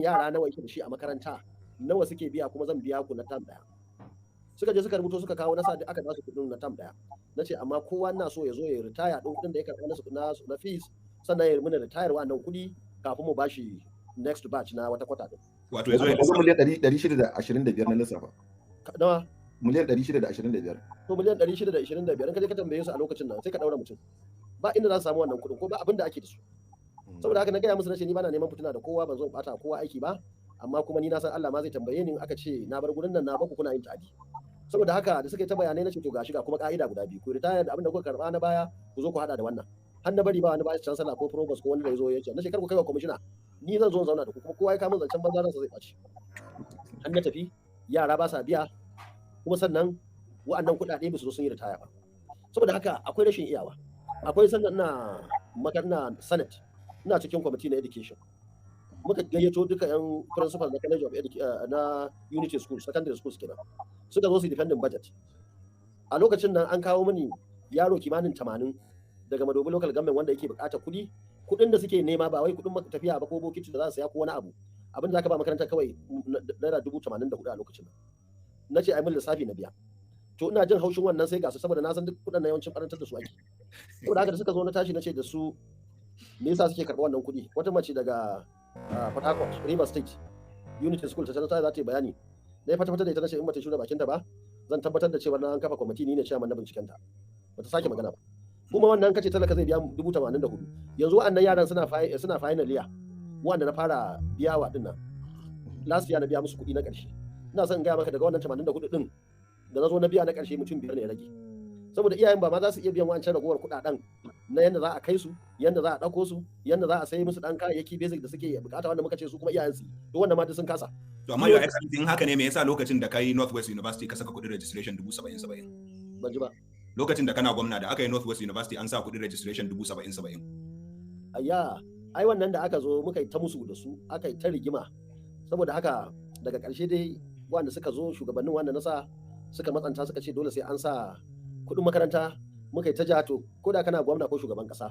Yara nawa yake da shi a makaranta, nawa suke biya, kuma zan biya ku na term daya. Suka je suka rubuto, suka kawo, nasa aka ba su kuɗin na term daya. Na ce amma kowa na so ya zo ya ritaya ɗin kuɗin da ya karɓa na fees, sannan ya muna ritayar wannan kuɗi kafin mu bashi next batch na wata kwata din. Wato ya zo ya Yanzu miliyan 625 na lissafa. Nawa? Miliyan 625. To, miliyan 625, in ka je ka tambaye su a lokacin nan, sai ka daura mutum ba inda za su samu wannan kuɗin ko ba abin da ake da su. Saboda haka na gaya musu, na ce ni bana neman fitina da kowa, ban zo in bata kowa aiki ba, amma kuma ni na san Allah ma zai tambaye ni in aka ce na bar gurin nan na baku kuna yin ta'adi. Saboda haka da suka yi ta bayanai, na ce to gashi, ga kuma ka'ida guda biyu: ku ritaya da abin da kuka karba na baya, ku zo ku hada da wannan. Har na bari ba wani vice chancellor ko provost ko wani da ya zo ya ce, na ce kar ku kai wa commissioner, ni zan zo in zauna da ku, kuma kowa ya kama zancen banza ransa zai ɓaci. Har na tafi, yara ba sa biya, kuma sannan wa'annan kuɗaɗe ba su zo sun yi ritaya ba. Saboda haka akwai rashin iyawa. Akwai sannan ina makarna Senate, ina cikin kwamiti na education, muka gayyato duka yan principal na College of na Unity School, secondary schools kenan, suka zo su defending budget. A lokacin nan an kawo mini yaro kimanin 80 daga Madobi Local Government wanda yake bukatar kuɗi. Kuɗin da suke nema ba wai kuɗin tafiya ba ko bokiti da za su saya ko wani abu, abin da aka ba makaranta kawai ₦84,000 a lokacin nan. Na ce ai min lissafi na biya. To ina jin haushin wannan, sai ga su, saboda na san duk kuɗin na yawancin karantar da su ake. Saboda haka da suka zo, na tashi na ce da su me yasa suke karɓar wannan kuɗi. Wata mace daga Port Harcourt, River State, Unity School ta ta za ta yi bayani. Na yi fata fata da ita, na ce in bata shura bakinta ba, zan tabbatar da cewa na an kafa kwamiti, ni ne chairman na bincikenta. Bata sake magana ba. Kuma wannan kace talaka zai biya 84,000. Yanzu wa'annan yaran suna final year, wanda na fara biyawa din nan last year, na biya musu kuɗi na ƙarshe. Ina son in gaya maka, daga wannan 84 din da na zo na biya na ƙarshe, mutum biyar ne ya rage, saboda iyayen ba ma za su iya biyan wancan ragowar kuɗaɗen na yanda za a kai su, yanda za a ɗauko su, yanda za a sai musu ɗan kayayyaki basic da suke bukata, wanda muka ce su kuma iyayen su, to wannan ma duk sun kasa. To amma, Your Excellency, in haka ne, me yasa lokacin da kai Northwest University ka saka kuɗin registration 70,000 70? Ban ji ba. Lokacin da kana gwamna da aka yi Northwest University, an sa kuɗin registration 70,000 70. Ayya, ai wannan da aka zo muka yi ta musu da su, aka yi ta rigima. Saboda haka daga ƙarshe dai wanda suka zo, shugabannin wanda na sa, suka matsanta, suka ce dole sai an sa kuɗin makaranta. Muka yi ta ja. To ko da kana gwamna ko shugaban ƙasa,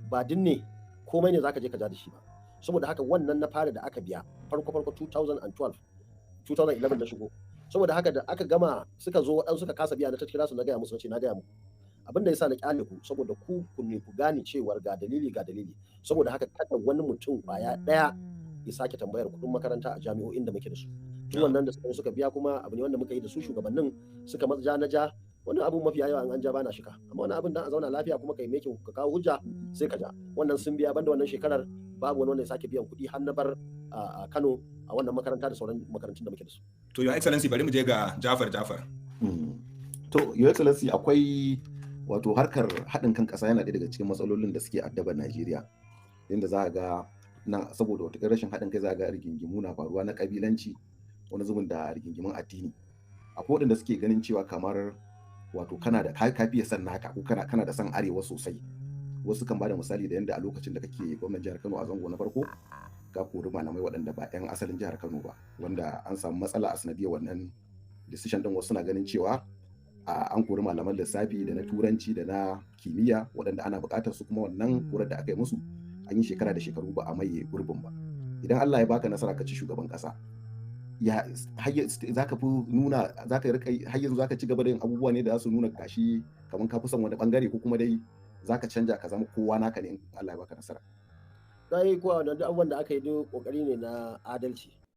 ba dinne komai ne zaka je ka ja da shi ba. Saboda haka wannan na fara da aka biya farko farko, 2012, 2011 na shigo. Saboda haka da aka gama, suka zo, waɗansu suka kasa biya, na ta kira su, na gaya musu, na ce na gaya muku abin da yasa na kyale ku, saboda ku ku ne ku gane cewar ga dalili, ga dalili. Saboda haka kada wani mutum kwaya ɗaya ya sake tambayar kuɗin makaranta a jami'o'in da muke da su. Tun wannan da suka suka biya, kuma abu ne wanda muka yi da su, shugabannin suka matsa, ja na ja. Wannan abu mafiya yawa an ja bana shika, amma wannan abin dan a zauna lafiya kuma kai making ka kawo hujja, sai ka ja. Wannan sun biya, banda wannan shekarar babu wani wanda ya sake biyan kuɗi har na bar a Kano a wannan makaranta da sauran makarantun da muke da su. To, Your Excellency, bari mu je ga Jafar Jafar. To, Your Excellency, akwai wato harkar haɗin kan ƙasa yana ɗaya daga cikin matsalolin da suke addabar Najeriya. Inda za a ga nan saboda wata rashin haɗin kai, za a ga rigingimu na faruwa na ƙabilanci, wani zubin da rigingimun addini. Akwai waɗanda suke ganin cewa kamar wato kana da ka fiye son naka ko kana da son arewa sosai. Wasu kan bada misali da yanda a lokacin da kake gwamnan jihar Kano a zango na farko, ka kori malamai waɗanda ba 'yan asalin jihar Kano ba, wanda an samu matsala a sanadiyar wannan decision din. Wasu suna ganin cewa an kori malaman lissafi da na turanci da na kimiyya waɗanda ana buƙatar su, kuma wannan korar da aka yi musu an yi shekara da shekaru ba a maye gurbin ba. Idan Allah ya baka nasara ka ci shugaban ƙasa, ya za ka fi nuna, za ka rika har yanzu za ka ci gaba da yin abubuwa ne da za su nuna gashi kamar ka fi son wani bangare, ko kuma dai za ka canja ka zama kowa naka ne in Allah ya baka nasara? Dai kuwa wannan duk abubuwan da aka yi duk kokari ne na adalci.